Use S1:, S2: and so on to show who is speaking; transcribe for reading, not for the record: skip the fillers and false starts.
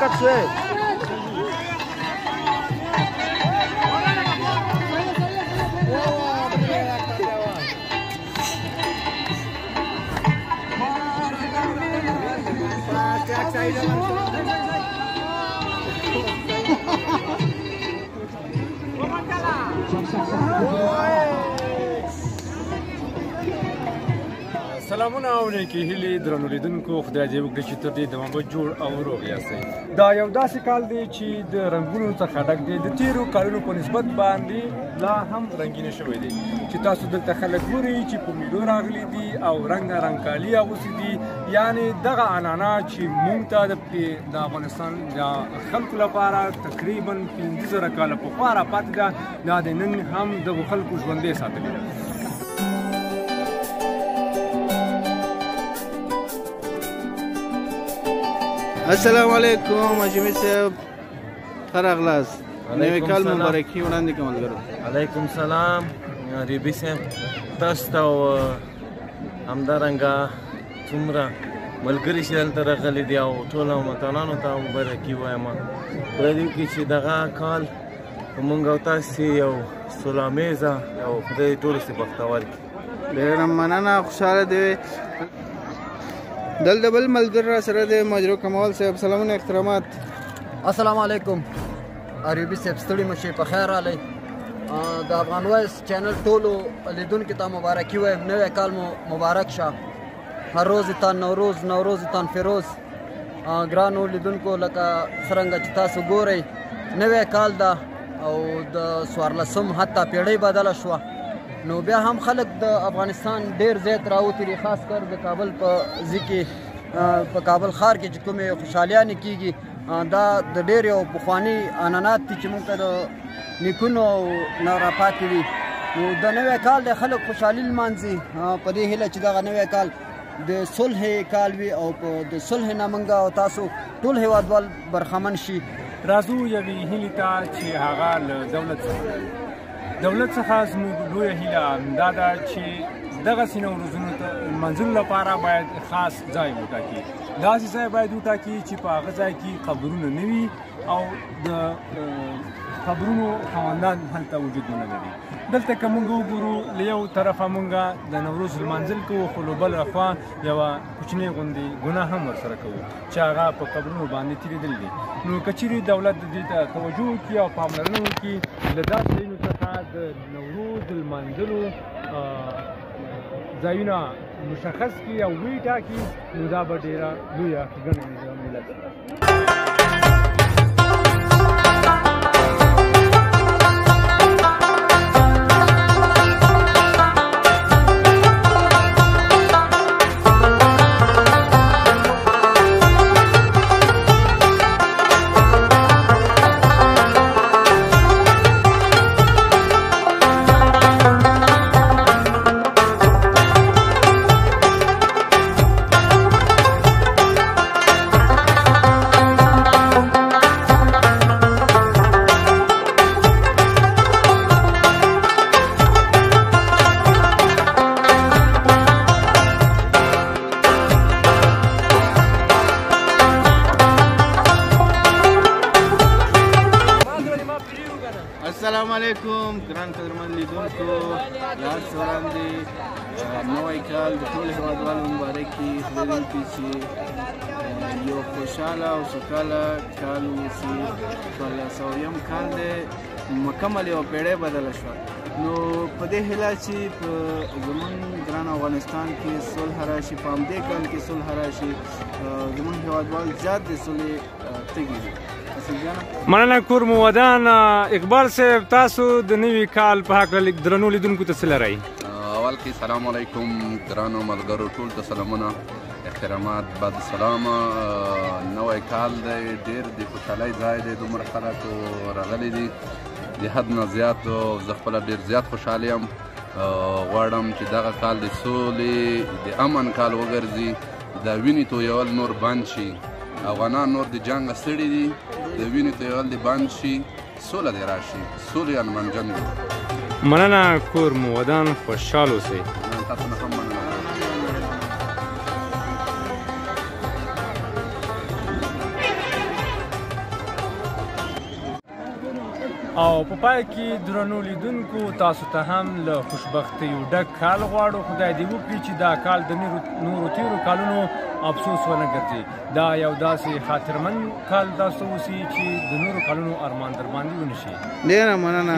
S1: کټ شوې.
S2: سلامونه او نیکې هیلې درنو لیدونکو، خدای دې وکړي چې تر دې دمه به جوړ او روغ یاستئ. دا یو داسې کال دی چې د رنګونو څخه ډک دی، د تیرو کالونو په نسبت باندې لا هم رنګینه شوی دی چې تاسو دلته خلک ګورئ چې په میلو راغلي دي او رنګه رنګ کالي اغوستي دي. یعنې دغه عنعنه چې موږ ته د افغانستان د خلکو لپاره تقریبا 5000 کاله پخوا راپاتې ده، دا د نن هم دغو خلکو ژوندی ساتلې ده.
S3: السلام علیکم هاشمي صاحب، ښه راغلاست. نوی کال مبارکي وړاندې کوم ملګرو.
S4: علیکم سلام ریبي صاحب، تاسو ته او همدارنګه څومره ملګري چې دلته راغلي دي او ټولو هموطنانو ته مبارکي وایم. خدای دې وکړي چې دغه کال په موږ او تاسې یو سولامیزه او خدای دې ټولو سي بختور کړي.
S3: ډېره مننه، خوشحاله دې وي. دلته بل ملګری را سره دی، مجرو کمال صاحب، سلامونه احترامات.
S5: السلام علیکم اریوبي صاحب، ستړي مه شئ، په خیر راغلئ. د افغان وایس چینل ټولو لیدونکو ته مبارکي وایم، نوی کال مو مبارک شه. هر روز تان نوروز، نوروز تان فیروز. ګرانو لیدونکو، لکه څرنګه چې تاسو ګورئ نوی کال ده او د 14 حتی پیړۍ بدله شوه، نو بیا هم خلک د افغانستان ډیر زیات راوتي دي، خاص کر د کابل په ځای کې، په کابل ښار کې چې کومې خوشحالیانې کیږي، دا د ډېر یو پخواني عنعنات دي چې موږ ته د نیکونو نه راپاتې دي. نو د نوی کال د خلک خوشحالي لمانځي په دې هیله چې دغه نوی کال د صلح کال وي او په د صلح نه موږ او تاسو ټول هیوادوال برخمن شي.
S2: راځو یوې هیلې ته چې هغه له دولت څخه ده. دولت څخه زموږ لویه هیله دا ده چې دغسې نوروزونو ته لمانځلو لپاره باید خاص ځای وټاکي، داسې ځای باید وټاکي چې په هغه ځای کې قبرونه نه وي او د قبرونو خاوندان هلته وجود ونه لري. دلته که موږ وګورو، له یو طرفه موږ د نوروز لمانځل کوو، خو له بله خوا یوه کوچنۍ غوندې ګناه هم ورسره کوو چې هغه په قبرونو باندې تېرېدل دي. نو که چیرې دولت دې ته توجه وکړي او پاملرنه وکړي، له داسې ځایونو څخه د نوروز د لمانځلو ځایونه مشخص کړي او ویې ټاکي، نو دا به ډېره لویه ښېګڼه وي د ملت.
S3: السلام علیکم ګران قدرمن لیدونکو، له هر څه وړاندې نوی کال د ټولو هېوادوالو مبارکي. خدای دې وکړي چې یو خوشحاله او سوکاله کال واوسي. 14 کال دی، مکمل یوه پیړۍ بدله شوه. نو په دې هیله چې په زمونږ ګران افغانستان کې صلح راشي، په همدې کال کې صلح راشي. زمونږ هېوادوال زیات د سولې تږي دي.
S2: مننه، کور مو ودان. اقبال صاحب، تاسو د نوي کال په هکله درنو لیدونکو ته څه لرئ؟
S6: اول کې سلام علیکم ګرانو ملګرو ټول ته سلامونه احترامات بعد سلام. نوی کال دی، ډېر د خوشحالۍ ځای دی، دومره خلک راغلي دي د حد نه زیات. زه خپله ډېر زیات خوشحال یم. غواړم چې دغه کال د سولې د امن کال وګرځي، د وینې تویول نور بند شي، افغانان نور د جنګ ستړي دي، د وینې تویول دې بند شي، سوله دې راشي، سولې المنجن وي.
S2: مننه، کور مو ودان، خوشحال اوسئ.
S6: تاسو نه هم مننه.
S2: او په پای کې درنو لیدونکو، تاسو ته هم له خوشبختیو ډک کال غواړو. خدای دې وکړي چې دا کال د نورو تیرو کالونو افسوس ونه ګرځي. دا یو داسې خاطرمن کال تاسو اوسي چې د نورو کالونو ارمان در باندې ونشي.
S3: ډېره مننه.